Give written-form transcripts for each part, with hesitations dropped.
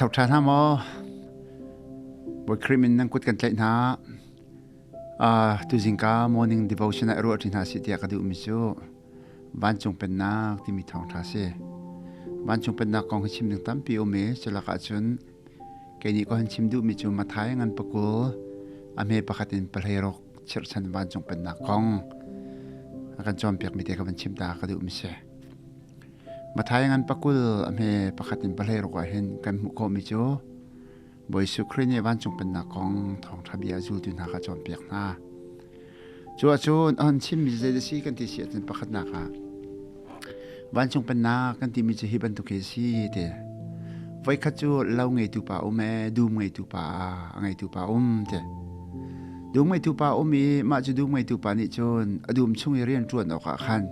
Nan tho ṭhan hna maw? Bawi Khrih min nan kut kan tlaih hna. Uh, tuzingka morning devotion ah ruah ṭi hna si tiah ka duhmi cu vancung pennak timi thawngṭha si. Vancung pennak kong hi chim ding tampi um i culak ahcun kei nih ka hun chim duhmi cu Mathai ngan pakul a hme pakhat in pahleiruk chirhchan vancung pennak kong a kan cawnpiakmi te ka van chim ta ka duhmi si. Mathai ngan pakul a hme pakhat in pahleiruk ah hin kan hmuh khawhmi cu Bawi Jesuh Khrih nih vancung pennak kong thawngṭha bia zultu hna kha cawnpiak hna. Cu ahcun a hun chimmi zei a si kan ti si ahcun pakhatnak ah vancung pennak kan timi cu hi bantuk hi a si ti. Voikhat cu lo ngeitu pa um ee, dum ngeitu pa a ngeitu pa um ti. Dum ngeitu pa um i mah cu dum ngeitu pa nih cun a dum chung i rian ṭuan awkah khan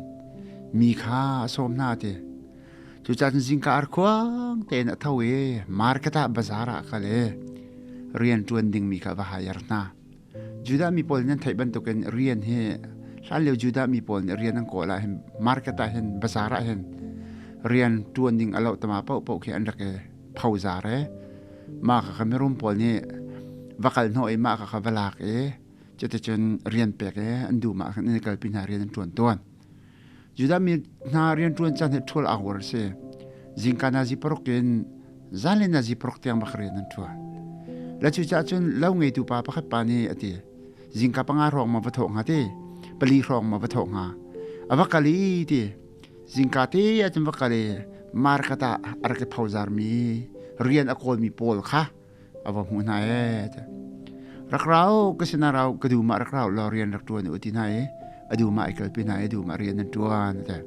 mi kha a sawm hna ti. Cucaah cun zingka arkhuang tein a tho i market ah bazaar ah a kal i rian ṭuan dingmi kha va hire hna. Judah mi pawl nan theih bantukin rian hi hlanlio Judah mi pawl nih rian an kawl ah hin market ah hin bazaar ah hin rian ṭuan ding a loh tama paohpaoh khi an rak i phozar i mah kha mirum pawl nih va kal hnawh i mah kha va lak i cuticun rian pek i an duh mah khan an i kalpi hna rian an ṭuan tawn. Judah mi hna rianṭuan caan hi 12 hour a si. Zingka nazi paruk in zanlei nazi paruk tiang bak rian an ṭuan. Le cucaah cun lo ngeitu pa pakhat pa nih a ti, zingka panga hrawng ma va thawh hnga ti, pali hrawng ma va thawh hnga. A va kal i ti, zingka te ahcun va kal i market ah a rak i phozarmi rian a kawlmi pawl kha a va hmuh hna ee ti. Rak rau ka sinah rau ka dum ah rak rau law rian rak ṭuan u ti hna i a dum ah i kalpi hna i dum ah rian an ṭuan ti.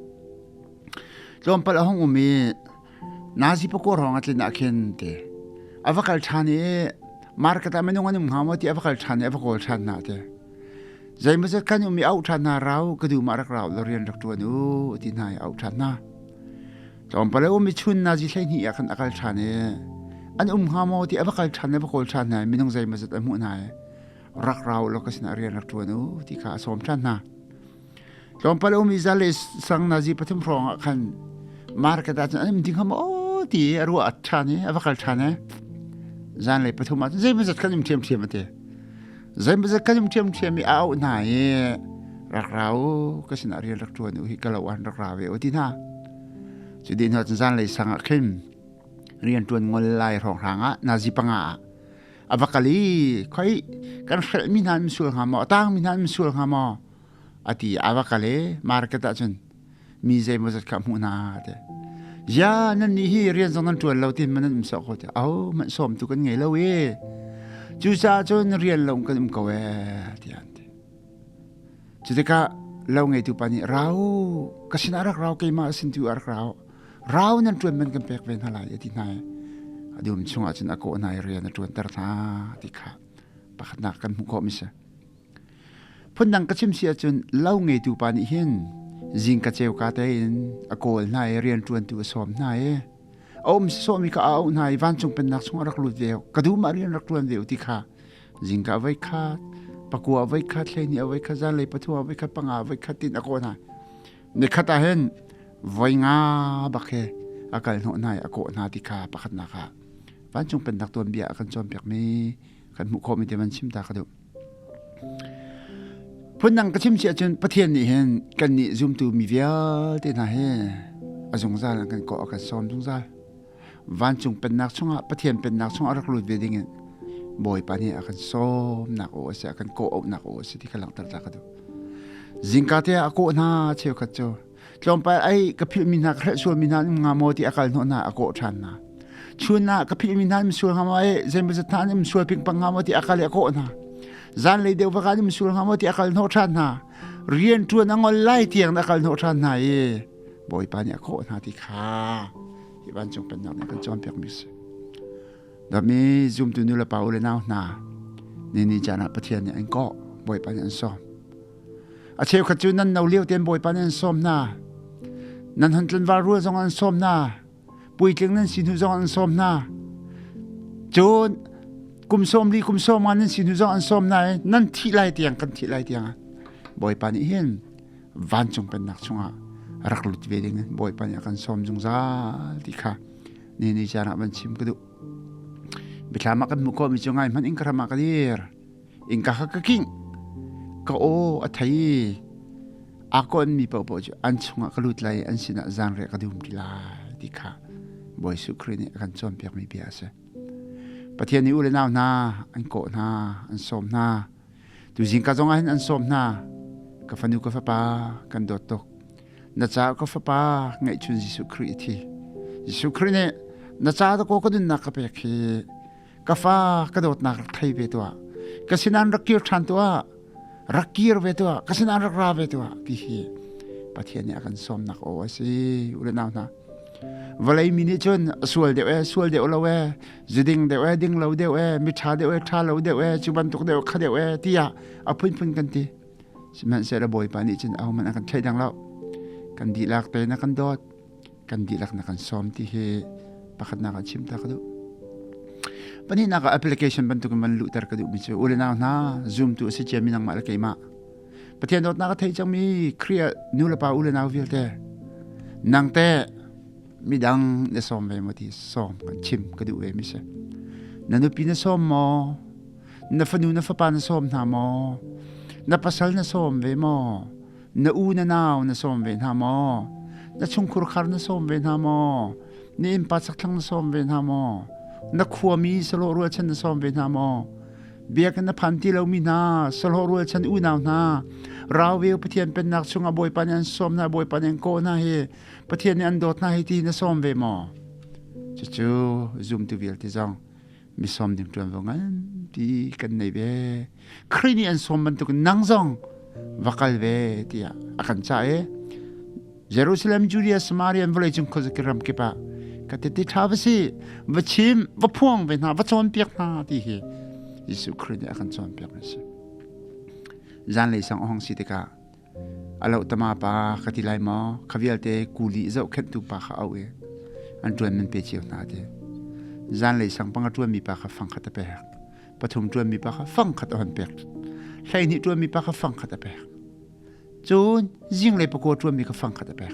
Tlawmpal a hung um i nazi pakua hrawng a tlin ah khin ti. A va kal ṭhan i market ah minung an um hnga maw ti a va kal ṭhan i a va kawl ṭhan hna ti. Zeimawzat kan um i auh ṭhan hna rau ka dum ah rak rau law rian rak ṭuan u ti hna i auh ṭhan hna. Tlawmpal a um i chun nazi 12 ah khan a kal ṭhan i an um hnga maw ti a va kal ṭhan le va kawl ṭhan hna i minung zeimawzat a hmuh hna i rak rau law ka sinah rian rak ṭuan u ti kha a sawm ṭhan hna. Tlawmpal a um i zale sang nazi pathum hrawng ah khan market ah cun an um ding hnga maw ti a ruah ṭhan i a va kal ṭhan i zanlei pathum ah cun zeimawzat kan um ṭhiamṭhiam a ti. Zeimawzat kan um ṭhiamṭhiam i a auh hna i rak ra u ka sinah rian rak ṭuan u hi ka lo an rak ra ve u ti hna. Cu dih hnu cun zanlei sang ah khin rian ṭuan ngol lai hrawnghrang ah nazi panga ah a va kal i khoi kan hrelhmi hna an sual hnga maw a tangmi hna an sual hnga maw a ti a va kal i market ah cun mi zeimawzat kha hmuh hna ti ya nan nih hi rian zong nan ṭuan lo tin man nan um sawh ko ti au man sawm tu kan ngei lo i cucaah cun rian lo kan um ko ee tiah an ti Cu tikah lo ngeitu pa nih rau ka sinah rak rau keimah sin tu ah rak rau rau nan ṭuan man kan pek ve hna lai a ti hna i a dum chungah cun a kawh hna i rian a ṭuanter hna ti kha pakhatnak kan hmuh khawh mi si. Phundang ka chim si ahcun lo ngeitu pa nih hin zingka ceuka tein a kawl hna i rian ṭuantu a sawm hna i a um sawhmi kha a auh hna i vancung pennak chungah rak lut ve ka dum ah rian rak ṭuan ve u ti kha Zingka voi khat, pakua voi khat, hleihnih voi khat, zanlei pathum voi khat, panga voi khat tin a kawh hna. Nikhat ah hin voi nga bak he a kal hnawh hna i a kawh hna ti kha pakhatnak ah vancung pennak tuanbia a kan cawnpiakmi kan hmuh khawhmi te van chim ta ka duh. Phundang ka chim si ahcun Pathian nih hin kannih zumtu mi vialte hna hi a zungzal an kan kawh a kan sawm zungzal. Vancung pennak chungah Pathian pennak chungah rak lut ve dingin Bawipa nih a kan sawmnak aw a si a kan kawh-auhnak aw a si ti kha langhter ta ka duh. Zingka te ah a kawh hna cheukhat cu tlawmpal ai ka philhmi hna ka hrelh sualmi hna an um hnga maw ti a kal hnawh hna a kawh ṭhan hna. Chun ah ka philhmi hna an um sual hnga maw ai zeimawzat hna an um sual pingpang hnga maw ti a kal i a kawh hna. Zanlei deuh vak ah an um sual hnga maw ti a kal hnawh ṭhan hna. Rian ṭuan a ngol lai tiang a kal hnawh ṭhan hna i Bawipa nih a kawh hna ti kha hi vancung pennak nih kan cawnpiakmi a si. Dami zumtu nu le pa u le nau hna ni ni caan ah Pathian nih an kawh Bawipa nih an sawm. A cheukhat cu nan no lio tein Bawipa nih an sawm hna. Nan hon tlunval rual zong an sawm hna. Puitling nan si hnu zong an sawm hna. Cun kum sawm li kum sawm nga nan si hnu zong an sawm hna i nan thih lai tiang kan thih lai tiang Bawipa nih hin vancung pennak chungah rak lut ve ding in Bawipa nih a kan sawm zungzal ti kha ni ni caan ah van chim ka duh. Biathlam ah kan hmuh khawhmi cu ngai hmanh in ka ram ah ka dir. Innka kha ka kingh. Ka aw a thei. Aa kawnmi paohpaoh cu an chungah ka lut lai i an sinah zaanriah ka dum ti lai ti kha Bawi Jesuh Khrih nih a kan cawnpiakmi bia a si. Pathian nih u le nau hna an kawh hna, an sawm hna. Tuzing ka zong ah hin an sawm hna. Ka fanu ka fapa kan dawt tuk. Na caah ka fapa ngeihchun Jesuh Khrih a thi. Jesuh Khrih nih na ca dakaw ka nunnak ka pek hi ka fa ka dawtnak rak thei ve tuah. Ka sinah rak kir ṭhan tuah. Rak kir ve tuah. Ka sinah rak ra ve tuah ti hi Pathian nih a kan sawmnak aw a si. U le nau hna. Vawlei mi nih cun sual deuh e, sual deuh lo e, zuding deuh e, ding lo deuh e, miṭha deuh e, ṭha lo deuh e, cu bantuk deuh kha deuh e tiah a phunphun kan ti. Sihmanhsehlaw Bawipa nih cun ahohmanh a kan thleidang lo. Kan dihlak tein a kan dawt. Kan dihlak na kan sawm ti hi pakhatnak ah chim ta ka duh. Pahnihnak ah application bantukin van luhter ka duhmi cu u le nau hna zumtu a si ciami nangmah le keimah Pathian dawtnak a thei cangmi Khrih nu le pa u le nau vialte nang teh midang na sawm ve maw ti sawm kan chim ka duh ve mi si. Na nupi na sawm maw? Na fanu na fapa na sawm hna maw? Na pasal na sawm ve maw? Na u na nau na sawm ve hna maw? Na chungkhur khar na sawm ve hna maw? Na innpa chakthlang na sawm ve hna maw? Na khuami sawlawh rualchan na sawm ve hna maw? Biakinn na phan ti lomi hna, sawlawh rualchan unau hna, rauve Pathian pennak chungah Bawipa nih an sawm hna, Bawipa nih an kawh hna hi, Pathian nih an dawt hna hi ti na sawm ve maw? Cucu zumtu vialte zong mi sawm ding ṭuanvo nganpi kan nei ve. Khrih nih an sawm bantukin nang zong va kal ve tiah a kan cah i Jerusalem, Judea, Samaria vawleicung khuazakip ram kip ah ka tete ṭha va si, va chim, va phuang ve hna, va cawnpiak hna ti hi Jesuh Khrih nih a kan cawnpiak a si. Zanlei sang a hong si tikah A lohtama pa ka ti lai maw? Kha vialte kuli zohkhenhtu pa kha auh i an ṭuan man pe cio hna ti. Zanlei sang panga ṭuanmi pa kha fang khat a pek. Pathum ṭuanmi pa kha fang khat a hon pek. 12 ṭuanmi pa kha fang khat a pek. Cun zinglei pakua ṭuanmi kha fang khat a pek.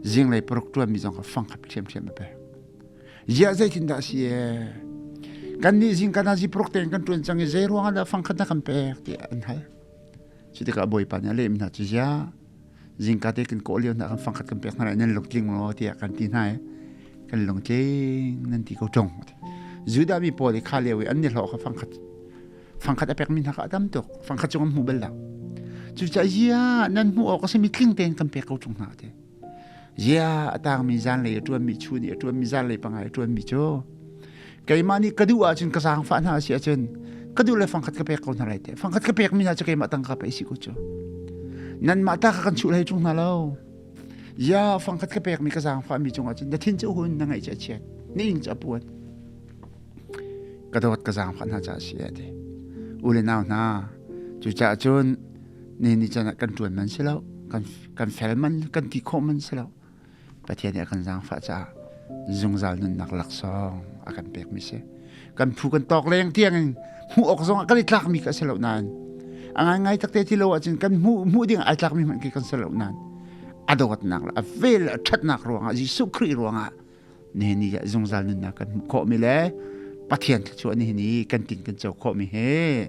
Zinglei paruk ṭuanmi zong kha fang khat ṭhiamṭhiam a pek. Ziah zeitindah a si ee? Kannih zingkan ah zipruk tein kan ṭuan cang i zei ruangah dah fang khat na kan pek tiah an hal. Cu tikah Bawipa nih a lehmi hna cu ziah zingka te kan kawh lio hna kan fangkhat kan pek hna lai nan lungtling maw tiah kan ti hna i kan lungtling nan ti ko ṭung. Judah mi pawl i kha lio i an ni hlawh kha fangkhat fangkhat a pekmi hna kha a tam tuk fangkhat cu an hmu bal lo. Cucaah ziah nan hmuh awk a simi tling tein kan pek ko ṭung hna ti. Ziah a tangmi zanlei a ṭuanmi chun i a ṭuanmi zanlei panga a ṭuanmi cu keimah nih ka duh ahcun ka zaangfah hna a si ahcun ka duh le fangkhat ka pek ko hna lai te fangkhat ka pekmi hna cu keimah tangka pei si ko cu nanmah ta ka kan chuh hlei ṭung hna lo ya fangkhat ka pekmi ka zaangfahmi cungah cun na thin cu hun na ngaih cu a chiat na ing cu a puan ka dawt ka zaangfah hna caah si a ti u le nau hna cucaah cun ni ni can ah kan ṭuan man si lo kan kan fel man kan ti khawh man si lo Pathian nih a kan zaangfah caah zungzal nunnak laksawng a kan pekmi si kan phu kan tawk leng tiang in hmuh awk zong ah kan i tlakmi ka si lo nain a ngaingai takte ti lo ahcun kan hmuh hmuh ding ai tlakmi hmanh khi kan si lo nain a dawtnak le a vel a ṭhatnak ruangah Jesuh Khrih ruangah nihin ni ah zungzal nunnak kan hmuh khawhmi le Pathian thluachuah nihin i kan tin kan co khawhmi hi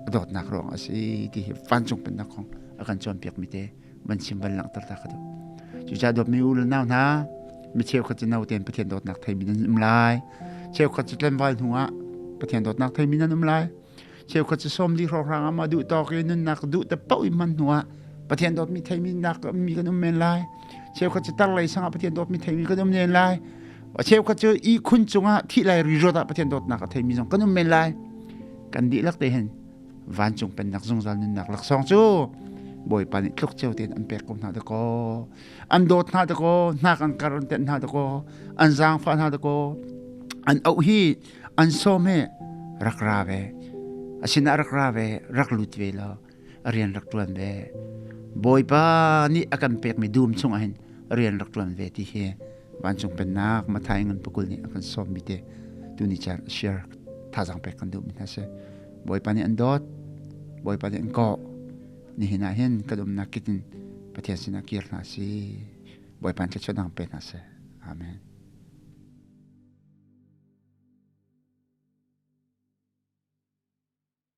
a dawtnak ruang a si ti hi vancung pennak kong a kan cawnpiakmi te van chim van langhter ta ka duh. Cucaah dawtmi u le nau hna mi cheukhat cu no tein Pathian dawtnak theimi nan um lai. Cheukhat cu tlenval hnu ah Pathian dawtnak theimi nan um lai. Cheukhat cu 40 hrawnghrang ah mah duh tawk i nunnak duh te paoh i hman hnu ah Pathian dawtmi theimi nak mi kan um men lai. Cheukhat cu tarlei sangah Pathian dawtmi theimi kan um men lai. Cheukhat cu ihkhun cungah thih lai ri ah Pathian dawtnak a theimi zong kan um men lai. Kan dihlak te hin vancung pennak zungzal nunnak laksawng cu Bawipa nih tluk cio tein an pek ko hna dakaw. An dawt hna dakaw, hnak an kar an tenh hna dakaw, an zaangfah hna dakaw, an auh hi an sawm hi rak ra ve a sinah rak ra ve rak lut ve law a rian rak ṭuan ve Bawipa nih a kan pekmi dum chungah hin rian rak ṭuan ve ti hi vancung pennak Mathai ngan pakul nih a kan sawmmi te tuni caan share thazaang pek kan duhmi hna si Bawipa nih an dawt Bawipa nih an kawh nihin ah hin kan umnak kit in Pathian sinah kir hna si Bawipa thluachuah dang pe hna seh Amen.